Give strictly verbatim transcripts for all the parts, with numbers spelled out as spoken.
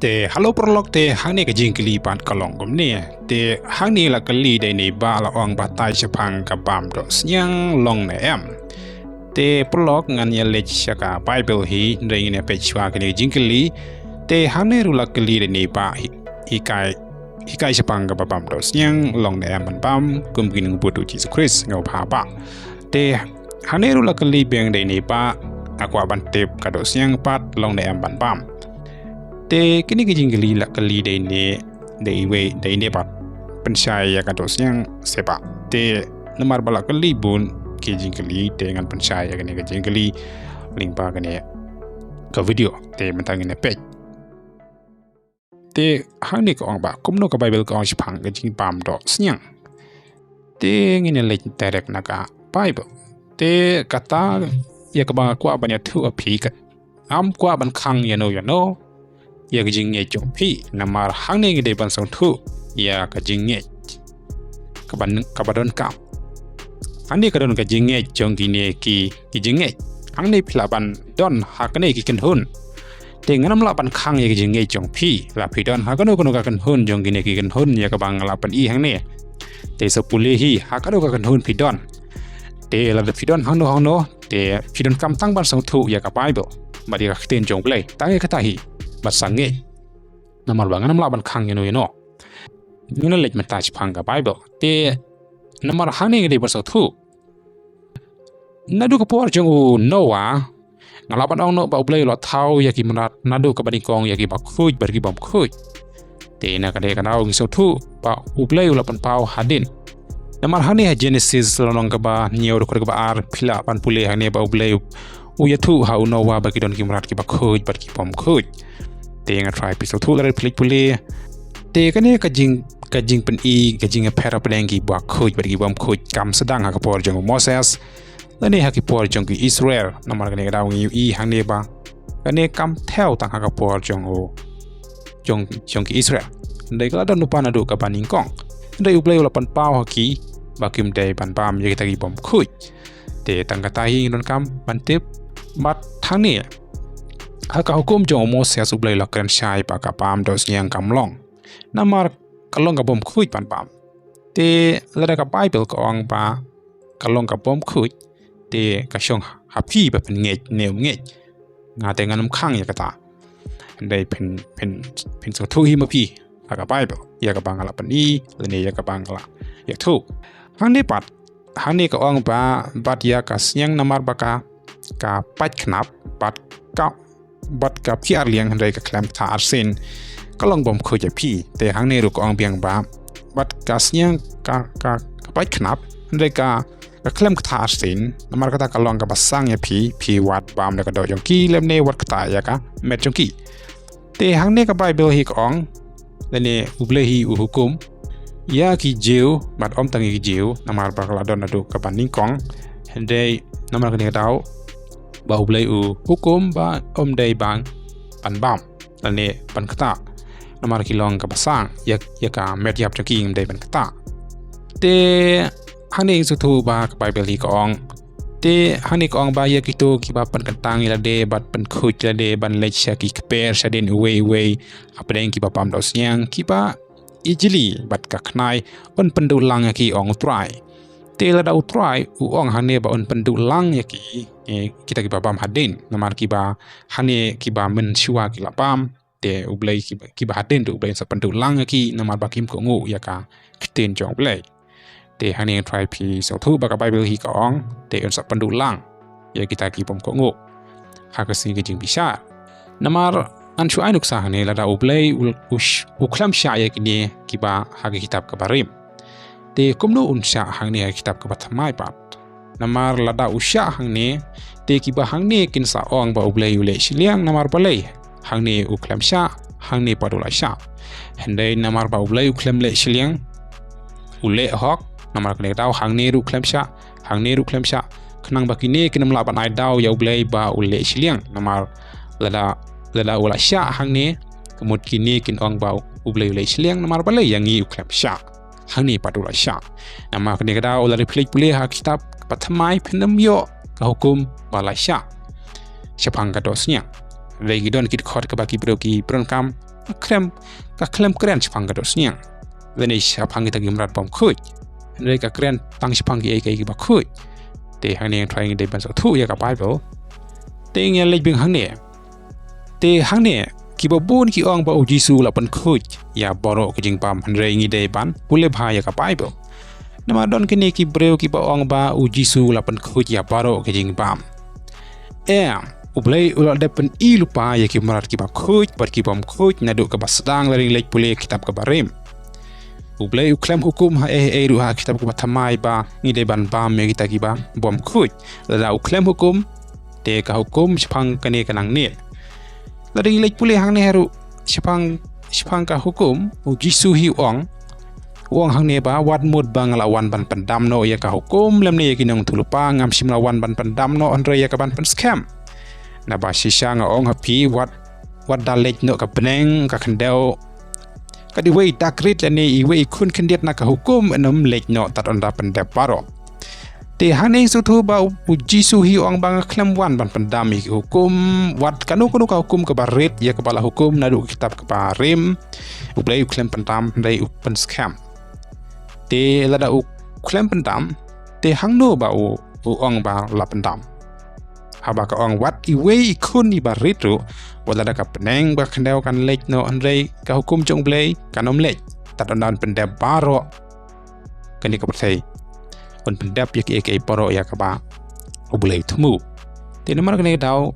Te halo paralok, te hangne ka jingkylli pat ka long kumne. Te hangne la kylli da ine i bah la ong ba tai shaphang ka bam dohsniang long ne em. Te paralok, ngan ïa leit sha ka Bible hi, hynrei ngin ïa peit shuwa kane ka jingkylli. Te hangne ruh la kylli da ine i bah hi, hikai, hikai shaphang kaba bam dohsniang long ne em ban bam, kum ki nongbud u Jisu Khrist, nga bha bah. Te hangne ruh la kylli biang da ine i bah, nga kwah ban tip ka dohsniang pat long ne em ban bam. Te kine ki jingkylli la kylli da ine, da iwei, da ine pat, pynshai ïa ka dohsniang se bah. Te namar ba la kylli bun ki jingkylli, te ngan pynshai ïa kane ka jingkylli lyngba kane ka video. Te mynta ngin ïa peit. Te hangne ka ong ba kumno ka Bible ka ong shaphang ka jingbam dohsniang. Te ngin ïa leit direct na ka Bible. Te kata ïa kaba nga kwah ban ïathuh ha phi, ka, ngam kwah ban khang ïano ïano ïa ka jingngeit jong phi, namar hangne ngi dei ban sngewthuh ïa ka jingngeit kaba, kaba donkam. Hangne ka don ka jingngeit jong kine ki, ki jingngeit. Hangne phi lah ban don ha kine ki kynhun. Te ngan ym lah ban khang ïa ka jingngeit jong phi, la phi don ha kano kano ka kynhun jong kine ki kynhun ïa kaba nga lah pyni hangne. Te sa pule hi ha kano ka kynhun phi don. Te lada phi don hangno hangno, te phi donkam tang ban sngewthuh ïa ka Bible bad ïa ka ktien jong U Blei. Tang ïa kata hi, bad sa ngeit. Namar ba ngan ym lah ban khang ïano ïano. Ngin ïa leit mynta shaphang ka Bible. Te namar hangne ngi dei ban sngewthuh. Naduh ka por jong u Noah, nga lah ban ong noh ba U Blei u la thaw ïa ki mrad naduh kaba nyngkong ïa kiba khuid bad ki bym khuid. Te na kane ka daw ngi sngewthuh ba U Blei u la pynpaw hadien. Namar hangne ha Genesis lynnong kaba hynñiew dkhot kaba ar, phi lah ban pule hangne ba U Blei u ïathuh ha u Noah ba ki don ki mrad kiba khuid bad ki bym khuid. Te nga try phi sngewthuh lada phi leit pule. Te kane ka jing, ka jingpyni, ka jingïapher hapdeng kiba khuid bad ki bym khuid kam sdang ha ka por jong u Moses lane ha ki por jong ki Israel. Namar kane ka daw ngi ïohi hangne ba kane kam thew tang ha ka por jong u, jong, jong ki Israel. Hynrei ka la don lypa naduh kaba nyngkong. Hynrei U Blei u la pynpaw ha ki ba kim dei ban bam ïa kita ki bym khuid. Te tang kata hi ngi donkam ban tip. Bad hangne ha ka hukum jong u Moses U Blei u la kren shai ba ka bam dohsniang kam long. Namar ka long ka bym khuid ban bam. Te lada ka Bible ka ong ba ka long ka bym khuid, te ka shong ha phi ba phin ngeit ne ym ngeit. Nga te ngan ym khang ïa kata. Hynrei phin, phin, phin sngewthuh hi ma phi ha ka Bible ïa kaba nga la pyni lane ïa kaba nga la ïathuh. Hangne pat, hangne ka ong ba bad ïa ka sniang namar ba ka, ka pait khnap bad ka, bad ka phi ar liang hynrei ka khlem kata arsien ka long bym khuid ïa phi. Te hangne ruh ka ong biang ba bad ka sniang ka, ka, ka pait khnap hynrei ka, ka khlem kata arsien, namar kata ka long kaba sang ïa phi, phi wad bam da ka doh jong ki lymne wad kata ïa ka met jong ki. Te hangne ka Bible hi ka ong, lane U Blei hi u hukum ïa ki Jiw, bad ym tang ïa ki Jiw, namar ba ka la don naduh kaba nyngkong. Hynrei namar kane ka daw ba U Blei u hukum ba ym dei ban, ban bam lane ban kata. Namar ki long kaba sang, ïa, ïa ka met ïap jong ki ym dei ban kata. Te hangne ngi sngewthuh ba ka Bible hi ka ong. Te hangne ka ong ba ïa kito kiba pynkyntang ïa lade bad pynkhuid ïa lade ban leit sha ki kper shadien uwei uwei hapdeng kiba bam dohsniang, kiba ijli bad ka khnai un pynduh lang ïa ki, ong U Trai. Te lada U Trai u ong hangne ba un pynduh lang ïa ki, eh, kita kiba bam hadien, namar kiba hangne kiba mynshuwa ki la bam, te U Blei kiba, kiba hadien te U Blei un sa pynduh lang ïa ki namar ba kim kohnguh ïa ka ktien jong U Blei. Te hangne ngan try phi sngewthuh ba ka Bible hi ka ong, te un sa pynduh lang ïa kita ki bym kohnguh ha ka sngi ka jingbishar. Namar ngan shu ai nuksa hangne, lada U Blei u, u sh-, u khlem shah ïa kine kiba ha ka kitab kaba rim, te kumno un shah hangne ha ka kitab kaba thymmai pat? Namar lada u shah hangne, te kiba hangne kin sa ong ba U Blei u leh shiliang, namar balei hangne u khlem shah, hangne pat u la shah? Hynrei namar ba U Blei u khlem leh shiliang, u leh hok, namar kane ka daw hangne ruh khlem shah, hangne ruh khlem shah, khnang ba kine kin ym lah ban ai daw ïa U Blei ba u leh shiliang. Namar lada, lada u la shah hangne, ka mut kine kin ong ba U Blei u leh shiliang, namar balei ïa ngi u khlem shah, hangne pat u la shah? Namar kane ka daw lada phi leit pule ha ka kitab kaba thymmai, phin ym ïoh ka hukum ba la shah shaphang ka dohsniang. Hynrei ki don ki dkhot kaba ki briew ki pyndonkam ka khlem, ka khlem kren shaphang ka dohsniang lane shaphang kita ki mrad bym khuid. Hynrei ka kren tang shaphang kiei kiei kiba khuid. Te hangne ngi tharai ngi dei ban sngewthuh ïa ka Baibl. Te ngi leit biang hangne. Te hangne, kiba bun ki ong ba u Jisu u la pynkhuid ïa baroh ka jingbam, hynrei ngi dei ban pule bha ïa ka Baibl. Namar don kine ki briew kiba ong ba u Jisu u la pynkhuid ïa baroh ka jingbam. Em, U Blei u la dep pyni lypa ïa ki mrad kiba khuid bad ki bym khuid naduh kaba sdang, lada ngi leit pule kitab kaba rim. U Blei u khlem hukum haei haei ruh ha kitab kaba thymmai ba ngi dei ban bam ïa kita kiba bym khuid. Lada u khlem hukum, te ka hukum shaphang kane ka nangne. Lada ngi leit pule hangne ruh shaphang, shaphang ka hukum, u Jisu hi u ong, u ong hangne ba wat mut ba nga la wan ban pyndam noh ïa ka hukum lymne ïa ki nongïathuhlypa, ngam shym la wan ban pyndam noh hynrei ïa ka ban pynskhem. Naba shisha nga ong ha phi, wat, wat da leit noh ka bneng, ka khyndew, kat iwei i dak rit lane iwei i khun khyndiat na ka hukum yn ym leit noh tad ynda pyndep baroh. Te hangne sngewthuh ba u, u Jisu hi u ong ba nga khlem wan ban pyndam ïa ki hukum, wat kano kano ka hukum kaba rit ïa kaba la hukum naduh ka kitab kaba rim. U Blei u khlem pyndam, hynrei u pynskhem. Te lada u khlem pyndam, te hangno ba u, u ong ba la pyndam? Haba ka ong wat iwei i khun iba rit ruh, wat lada ka bneng bad ka khyndew kan leit noh, hynrei ka hukum jong U Blei kan ym leit tad ynda un pyndep baroh kane ka pyrthei. Un pyndep ïa kiei kiei baroh ïa kaba U Blei u thmu. Te namar kane ka daw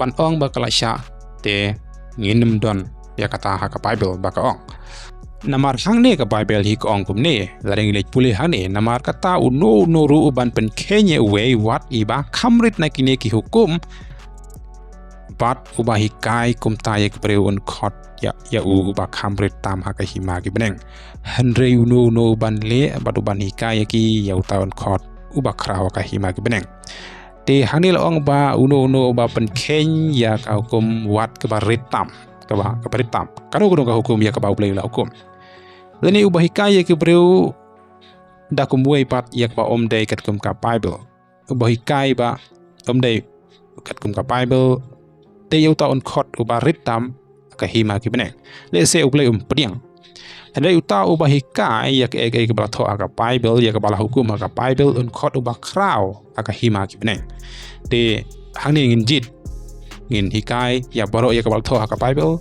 ban ong ba ka la shah, te ngin ym don ïa kata ha ka Baibl ba ka ong. Namar hangne ka Baibl hi ka ong kumne, lada ngi leit pule hangne, namar kata uno uno ruh uban pynkheiñ ïa uwei, wat iba kham rit na kine ki hukum, bad uba hikai kumta ïa ki briew, un khot ïa, ïa u uba kham rit tam ha ka hima ki bneng. Hynrei uno uno uban leh bad uban hikai ïa ki, ïa uta un khot uba khraw ha ka hima ki bneng. Te hangne la ong ba uno uno uba pynkheiñ ïa ka hukum wat kaba rit tam, kaba, kaba rit tam, kano kano ka hukum ïa kaba U Blei u la hukum, lane uba hikai ïa ki briew da kumwei pat ïa kaba ym dei katkum ka Baibl, uba hikai ba ym dei katkum ka Baibl, te ïa uta un khot uba rit tam ha ka hima ki bneng. Lehse U Blei um pdiang. Hynrei uta uba hikai ïa kaei kaei kaba la thoh ha ka Baibl, ïa kaba la hukum ha ka Baibl, un khot uba khraw ha ka hima ki bneng. Te hangne ngin jied, ngin hikai ïa baroh ïa kaba la thoh ha ka Baibl,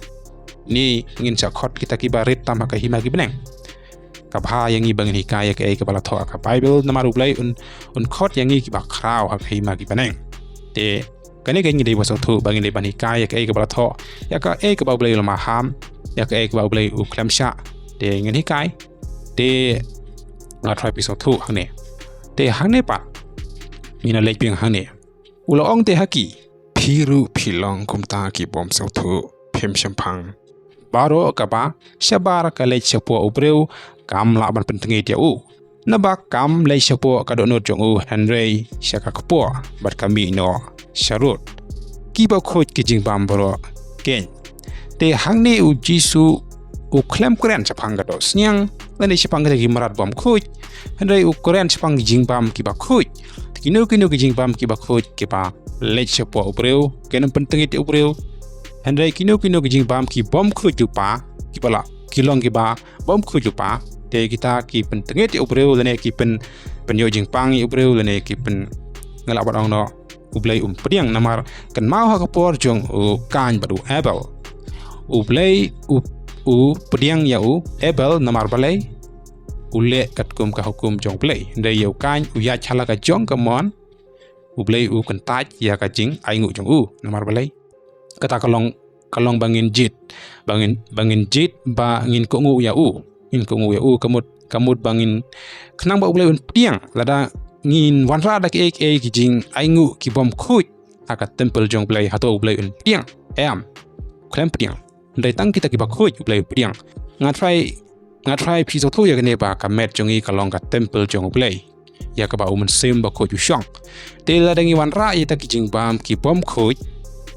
ne ngin sa khot kita kiba rit tam ha ka hima ki bneng? Ka bha ïa ngi ba ngin hikai ïa kaei kaba la thoh ha ka Baibl, namar U Blei un, un khot ïa ngi kiba khraw ha ka hima ki bneng. Te kane ka ngi dei ban sngewthuh ba ngin dei ban hikai ïa kaei kaba la thoh, ïa kaei kaba U Blei u la maham, ïa kaei kaba U Blei u khlem shah. Te ngin hikai. Te nga tharai phi sngewthuh hangne. Te hangne pat ngin leit biang hangne. U la ong te ha ki, phi ruh phi long kumta ki bym sngewthuh, phim shemphang. Baroh kaba shabar ka leit shapoh u briew, kam lah ban pyntngit ïa u. Naba kam leit shapoh ka dohnud jong u, hynrei sha ka kpoh, bad ka mih noh sharud. Kiba khuid ki jingbam baroh keiñ. Te hangne u Jisu u khlem kren shaphang ka dohsniang, lane shaphang kita ki mrad bym khuid, hynrei u kren shaphang ki jingbam kiba khuid. Te kino kino ki jingbam kiba khuid, kiba leit shapoh u briew, kin ym pyntngit ïa u briew. Hynrei kino kino ki jingbam ki bym khuid lypa, kiba lah, ki long kiba bym khuid lypa, te kita ki pyntngit ïa u briew, lane ki pyn, pynïoh jingpang ïa u briew, lane ki pyn, nga lah ban ong noh, U Blei um pdiang. Namar kynmaw ha ka por jong u Kain bad u Abel, U Blei u, u pdiang ïa u Abel, namar balei? U leh katkum ka hukum jong U Blei. Hynrei ïa u Kain u ïaid ha la ka jong ka mon, U Blei u kyntait ïa ka jingainguh jong u. Namar balei? Kata ka long, ka long ba ngin jied, ba ngin, ba ngin jied, ba ngin kohnguh ïa u. Ngin kohnguh ïa u, ka mut, ka mut ba ngin, khnang ba U Blei un pdiang. Lada ngin wanrah da kiei kiei ki jingainguh ki bym khuid ha ka templ jong U Blei, hato U Blei un pdiang? Em. Khlem pdiang. Hynrei tang kita kiba khuid U Blei u pdiang. Nga tharai, nga tharai phi sngewthuh ïa kane ba ka met jong ngi ka long ka templ jong U Blei, ïa kaba u Mynsiem Bakhuid u shong. Te lada ngi wanrah ïa kita ki jingbam ki bym khuid,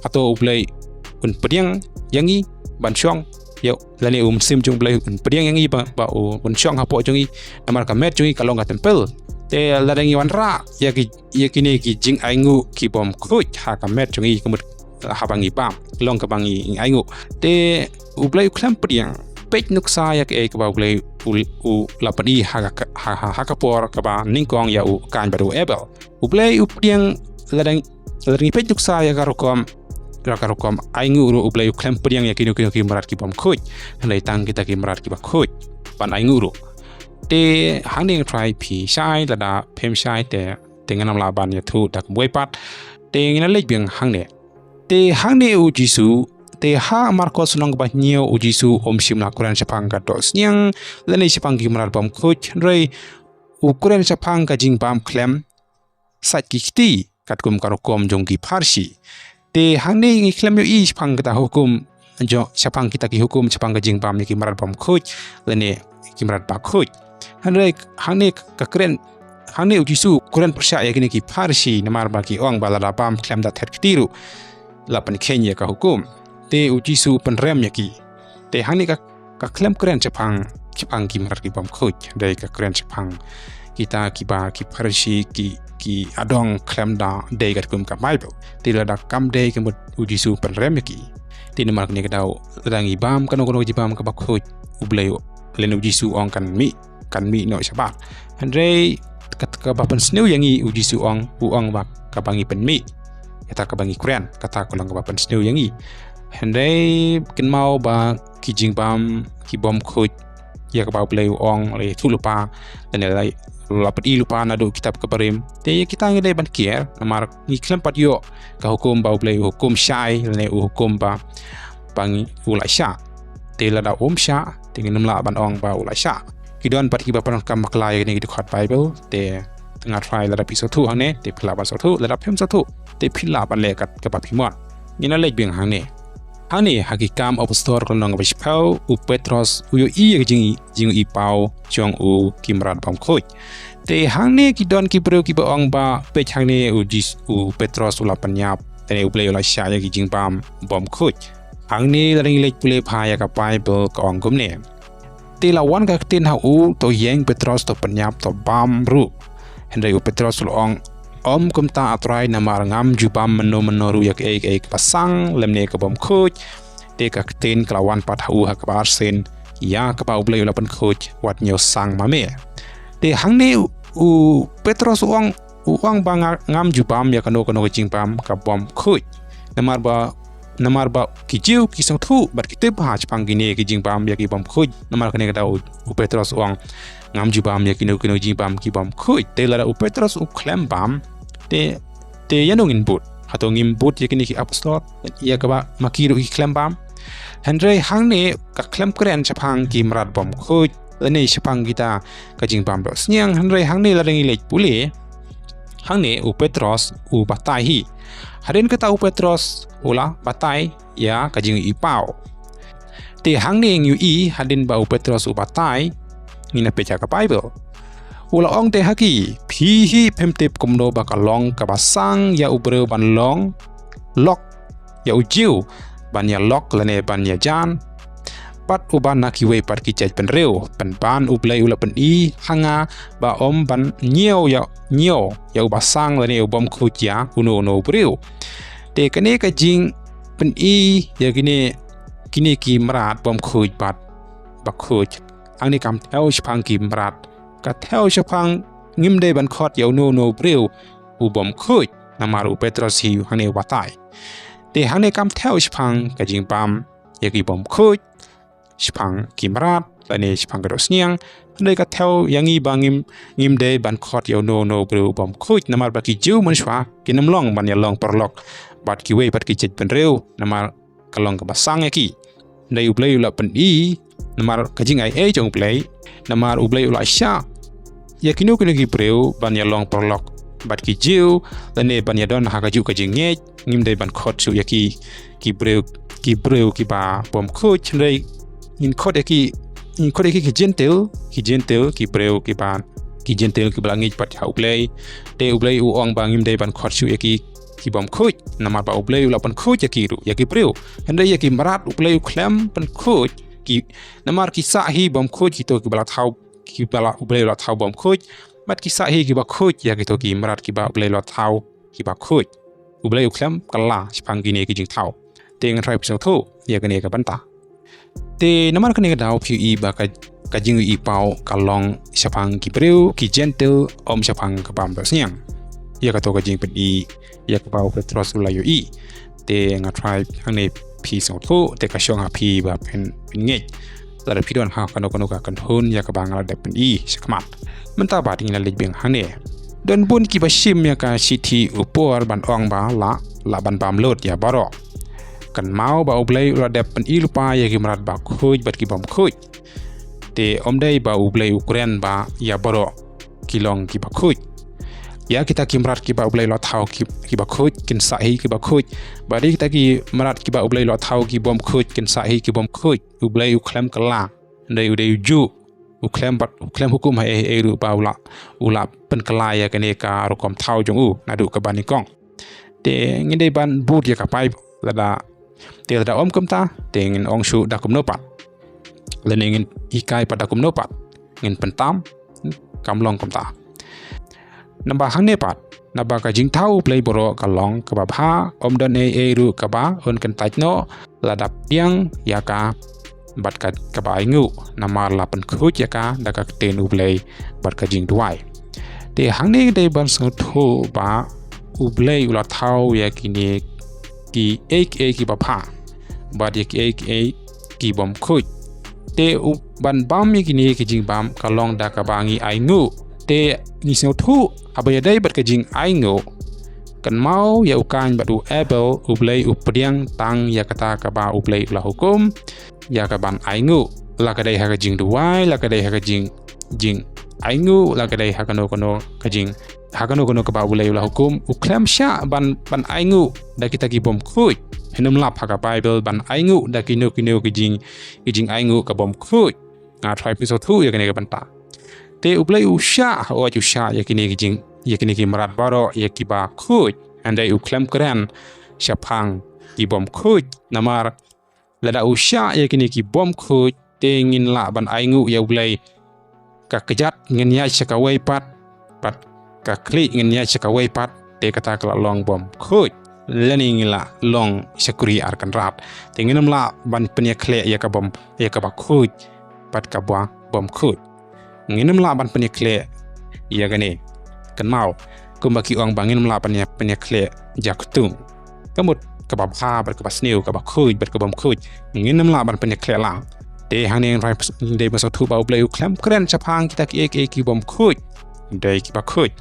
hato U Blei un pdiang ïa ngi ban shong, ïa, lane u Mynsiem jong U Blei un pdiang ïa ngi ba, ba u, un shong hapoh jong ngi? Namar ka met jong ngi ka long ka templ. Te lada ngi wanrah ïa ki, ïa kine ki jingainguh ki bym khuid ha ka met jong ngi, ka mut haba ngi bam, long kaba ngi ainguh. Te U Blei u khlem pdiang peit nuksa ïa kaei kaba U Blei u, u la pyni ha ka, ha, ha, ha ka por kaba nyngkong ïa u Kain bad u Abel. U Blei u pdiang lada, lada ngi peit nuksa ïa ka rukom, ïa ka rukom ainguh ruh U Blei u khlem pdiang ïa kino kino ki mrad ki bym khuid. Hynrei tang kita ki mrad kiba khuid ban ainguh ruh. Te hangne nga try phi shai, lada phim shai te, te ngan ym lah ban ïathuh da kumwei pat. Te ngin ïa leit biang hangne. Te hangne U Jisu, te ha Markos lynnong ba hynñiew U Jisu um shym la kren shaphang ka dohsniang lane shaphang ki mrad bym khuid, hynrei u kren shaphang ka jingbam khlem sait ki kti katkum ka rukom jong ki Pharisi. Te hangne ngi khlem ïohi shaphang kita hukum, jong, shaphang kita ki hukum shaphang ka jingbam ïa ki mrad bym khuid lane ki mrad ba khuid. Hynrei hangne ka kren, hangne U Jisu u kren pyrshah ïa kine ki Pharisi namar ba ki ong ba lada bam khlem da thet kti ruh la pynkheiñ ïa ka hukum. Te U Jisu u pynrem ïa ki. Te hangne ka, ka khlem kren shaphang, shaphang ki mrad ki bym khuid, hynrei ka kren shaphang kita kiba ki Pharisi ki, ki adong khlem da dei katkum ka Baibl. Te lada kam dei ka mut U Jisu u pynrem ïa ki. Te namar kane ka daw lada ngi bam kano kano ka jingbam kaba khuid, U Blei u, lane U Jisu u ong kan mih, kan mih noh shabar. Hynrei kat, kaba pynsniew ïa ngi U Jisu u ong, u ong ba kaba ngi pynmih, kata kaba ngi kren, kata ka long kaba pynsniew ïa ngi. Hynrei kynmaw ba ki jingbam ki bym khuid ïa kaba U Blei u ong la ïathuh lypa, lane la, la pyni lypa naduh kitab ka barim. Te ïa kita ngi dei ban kiar namar ngi khlem pat ïoh ka hukum ba U Blei u hukum shai lane u hukum ba, ba ngi u la shah. Te lada um shah te ngin ym lah ban ong ba u la shah. Ki don pat kiba pyndonkam bakla ïa kine ki dkhot Baibl, te nga try lada phi sngewthuh hangne te phi lah ban sngewthuh, lada phim sngewthuh te phi lah ban leh kat kaba phi mon. Ngin ïa leit biang hangne. Hangne ha Ki Kam Apostol ka lynnong ba shiphew, u Petros u ïohi ïa ka jing, jingïohi paw jong u ki mrad bym khuid. Te hangne ki don ki briew kiba ong ba peit hangne U Jis, u Petros u la pynïap, te U Blei u la shah ïa ki jingbam bym khuid. Hangne lada ngi leit pule bha ïa ka Baibl ka ong kumne. Te la wan ka ktien ha u, to ïeng Petros, to pynïap, to bam ruh. Hynrei u Petros u la ong, ym kumta A Trai, namar ngam ju bam mynno mynno ruh ïa kaei kaei kaba sang lymne ka bym khuid. Te ka ktien ka la wan pat ha u ha kaba arsien, ïa kaba U Blei u la pynkhuid wat ñiew sang ma me. Te hangne u, u Petros u ong, u ong ba nga, ngam ju bam ïa kano kano ka jingbam ka bym khuid. Namar ba, namar ba ki Jiw ki sngewthuh bad ki tip bha shaphang kine ki jingbam ïa ki bym khuid. Namar kane ka daw u, u Petros u ong ngam ju bam ïa kino kino jingbam ki bym khuid. Te lada u Petros u khlem bam, te, te ïano ngin bud? Hato ngim bud ïa kine ki apostol ïa kaba ma ki ruh ki khlem bam? Hynrei hangne ka khlem kren shaphang ki mrad bym khuid lane shaphang kita ka jingbam dohsniang, hynrei hangne lada ngi leit pule, hangne u Petros u batai hi. Hadien kata u Petros u la batai ïa ka jingïohi paw. Te hangne ngi ïohi hadien ba u Petros u batai, ngin ïa peit ïa ka Baibl. U la ong te ha ki, phi hi phim tip kumno ba ka long kaba sang ïa u briew ban long lok ïa u Jiw, ban ïalok lane ban ïajan bad uba na kiwei pat ki jaitbynriew, pynban U Blei u la pyni ha nga ba ym ban ñiew ïa, ñiew ïa uba sang lane u bym khuid ïa uno uno u briew. Te kane ka jingpyni ïa kine, kine ki mrad bym khuid bad ba khuid, hangne kam thew shaphang ki mrad, ka thew shaphang ngim dei ban khot ïa uno uno u briew u bym khuid, namar u Petros hi hangne u batai. Te hangne kam thew shaphang ka jingbam ïa ki bym khuid, shaphang ki mrad lane shaphang ka dohsniang, hynrei ka thew ïa ngi ba ngim, ngim dei ban khot ïa uno uno u briew u bym khuid, namar ba ki Jiw mynshuwa kin ym long ban ïalong paralok bad kiwei pat ki jaitbynriew, namar ka long kaba sang ïa ki. Hynrei U Blei u la pyni, namar ka jingai ei jong U Blei, namar U Blei u la shah ïa kino kino ki briew ban ïalong paralok bad ki Jiw, lane ban ïadon ha kajuh ka jingngeit, ngim dei ban khot shuh ïa ki, ki briew, ki briew kiba bym khuid, hynrei ngin khot ïa ki, ngin khot ïa ki ki Jentil, ki Jentil, ki briew kiba, ki Jentil kiba la ngeit pat ha U Blei. Te U Blei u ong ba ngim dei ban khot shuh ïa ki ki bym khuid, namar ba U Blei u la pynkhuid ïa ki ruh, ïa ki briew. Hynrei ïa ki mrad U Blei u khlem pynkhuid ki, namar ki sah hi bym khuid kito kiba la thaw, kiba la, U Blei u la thaw bym khuid, bad ki sah hi kiba khuid ïa kito ki mrad kiba U Blei u la thaw kiba khuid. U Blei u khlem kylla shaphang kine ki jingthaw. Te ngan try phi sngewthuh ïa kane ka bynta. Te namar kane ka daw phi ïohi ba ka, ka jingïohi paw ka long shaphang ki briew ki Jentil, ym shaphang ka bym dohsniang. Ïa kato ka jingpyni ïa kaba u Petros u la ïohi. Te nga try hangne phi sngewthuh, te ka shong ha phi ba phin, phin ngeit. Lada phi don ha kano kano ka kynhun ïa kaba nga la dep pyni shakhmat. Mynta pat ngin la leit biang hangne. Don bun kiba shim ïa ka shithi u Paul ban ong ba lah, lah ban bam lut ïa baroh. Kynmaw ba U Blei u la dep pyni lypa ïa ki mrad bakhuid bad ki bymkhuid. Te ym dei ba U Blei u kren ba ïa baroh ki long ki bakhuid. Ïa kita ki mrad kiba U Blei u la thaw ki, ki bakhuid, kin sah hi ki bakhuid. Bad ïa kita ki mrad kiba U Blei u la thaw ki bymkhuid, kin sah hi ki bymkhuid. U Blei u khlem kylla. Hynrei u dei u juh. U khlem bad, u khlem hukum ha ei ei ruh ba u lah, u lah pynkylla ïa kane ka rukom thaw jong u naduh kaba nyngkong. Te ngin dei ban bud ïa ka Baibl lada, te lada ym kumta, te ngin ong shuh da kumno pat. Lane ngin hikai pat da kumno pat. Ngin pyntam, kam long kumta. Naba hangne pat, naba ka jingthaw U Blei baroh ka long kaba bha, ym don ei ei ruh kaba un kyntait noh, lada pdiang ïa ka bad ka, kaba ainguh, namar la pynkhuid ïa ka da ka ktien U Blei bad ka jingduwai. Te hangne dei ban sngewthuh ba U Blei u la thaw ïa kine kiei kiei kiba bha bad ïa kiei kiei ki bymkhuid. Te u ban bam ïa kine ki jingbam ka long da kaba ngi ainguh. Te ngi sngewthuh haba ïadei bad ka jingainguh, kynmaw ïa u Kain bad u Abel, U Blei u pdiang tang ïa kata kaba U Blei u la hukum ïa ka ban ainguh. La ka dei ha ka jingduwai, la ka dei ha ka jing, jingainguh, la ka dei ha kano kano ka jing, ha kano kano kaba U Blei u la hukum, u khlem shah ban, ban ainguh da kita ki bymkhuid. Hynrei ym lap ha ka Baibl ban ainguh da kino kino ki jing, ki jingainguh ka bymkhuid. Nga try phi sngewthuh ïa kane ka bynta. Te U Blei u shah, u shah ïa kine ki jing, ïa kine ki mrad baroh, ïa kiba khuid. Hynrei u khlem kren shaphang ki bymkhuid. Namar lada u shah ïa kine ki bymkhuid, te ngin lah ban ainguh ïa U Blei. Ka kjat ngin ïaid sha kawei pat, bad ka khlieh ngin ïaid sha kawei pat, te kata ka la long bymkhuid. Lane ngi la long shakri ar kynrad. Te ngin ym lah ban pynïakhleh ïa ka bym, ïa kaba khuid bad kaba bymkhuid. Ngin ym lah ban pynïakhleh ïa kane. Kynmaw, kumba ki ong ba ngin ym lah ban ïa, pynïakhleh jaktung. Ka mut kaba bha bad kaba sniew, kaba khuid bad kaba bymkhuid. Ngin ym lah ban pynïakhleh lang. Te hangne ngi dei ban sngewthuh ba U Blei u khlem kren shaphang kita kiei kiei ki bymkhuid. Dei kiba khuid.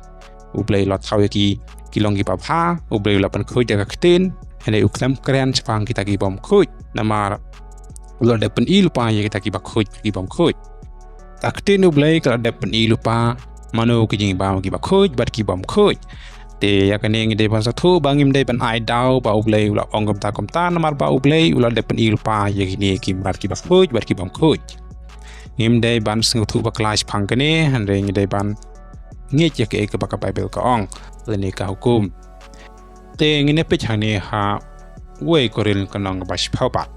U Blei u la thaw ïa ki, ki long kiba bha, U Blei u la pynkhuid da ka ktien, hynrei u khlem kren shaphang kita ki bymkhuid. Namar u la dep pyni lypa ïa kita kiba khuid, ki bymkhuid. Ka ktien U Blei ka la dep pyni lypa mano ki jingbam kiba khuid bad ki bymkhuid. Te ïa kane ngi dei ban sngewthuh ba ngim dei ban ai daw ba U Blei u la ong kumta kumta, namar ba U Blei u la dep pyni lypa ïa kine ki mrad kiba khuid bad ki bymkhuid. Ngim dei ban sngewthuh bakla shaphang kane, hynrei ngi dei ban ngeit ïa kaei kaba ka Baibl ka ong lane ka hukum. Te ngin ïa peit hangne ha wei Korinth ka lynnong kaba shiphew pat.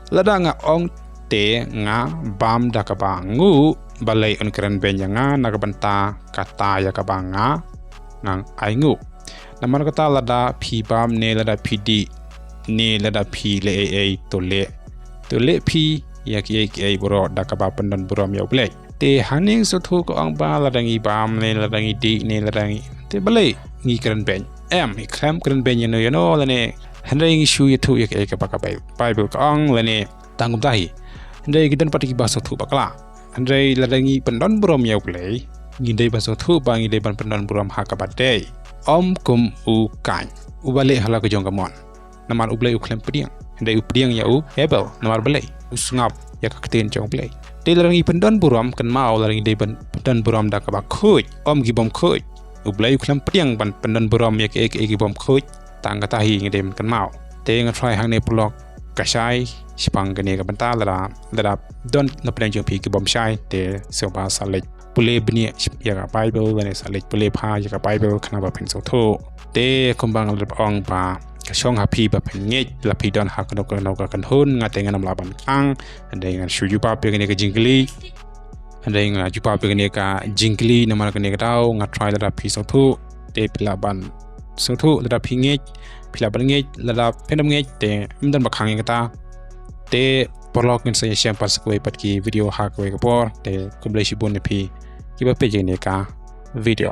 Lada nga ong te nga bam da kaba nguh, balei un kren beiñ ïa nga na ka bynta kata ïa kaba nga nang ainguh. Namar kata lada phi bam ne lada phi dih ne lada phi leh ei ei to leh. To leh phi ïa kiei kiei baroh da kaba pyndon burom ïa U Blei. Te hangne sngewthuh ka ong ba lada ngi bam ne lada ngi dih ne lada ngi, te balei ngi kren beiñ? Em, ngi khlem kren beiñ ïano ïano lane, hynrei ngi shu ïathuh ïa kaei kaba ka Bai-, Baibl ka ong lane tang kumta hi. Hynrei ki don pat kiba sngewthuh bakla. Hynrei lada ngi pyndon burom ïa U Blei, ngi dei ban sngewthuh ba ngi dei ban pyndon burom ha kaba dei. Ym kum u Kain, uba leh ha la ka jong ka mon. Namar U Blei u khlem pdiang. Hynrei u pdiang ïa u Abel, namar balei? U sngap ïa ka ktien jong U Blei. Te lada ngi pyndon burom, kynmaw lada ngi dei ban pyndon burom da kaba khuid, ym ki bymkhuid. U Blei u khlem pdiang ban pyndon burom ïa kiei kiei ki bymkhuid. Tang kata hi ngi dei ban kynmaw. Te nga try hangne paralok ka shai shaphang kane ka bynta, lada, lada don na pdeng jong phi ki bym shai, te sngewbha sa leit pule bniah ïa ka Baibl, lane sa leit pule bha ïa ka Baibl khnang ba phin sngewthuh. Te kumba nga la dep ong ba ka shong ha phi ba phin ngeit, la phi don ha kano kano ka kynhun, nga te ngan ym lah ban khang, hynrei ngan shu jubab ïa kane ka jingkylli. Hynrei nga jubab ïa kane ka jingkylli namar kane ka daw, nga try lada phi sngewthuh, te phi lah ban sngewthuh lada phi ngeit, phi lah ban ngeit, lada phin ym ngeit te ym don ba khang ïa kata. Te paralok, ngin sa ïashem pat sa kawei pat ki video ha kawei ka por. Te khublei shibun ïa phi kiba peit ïa kane ka video.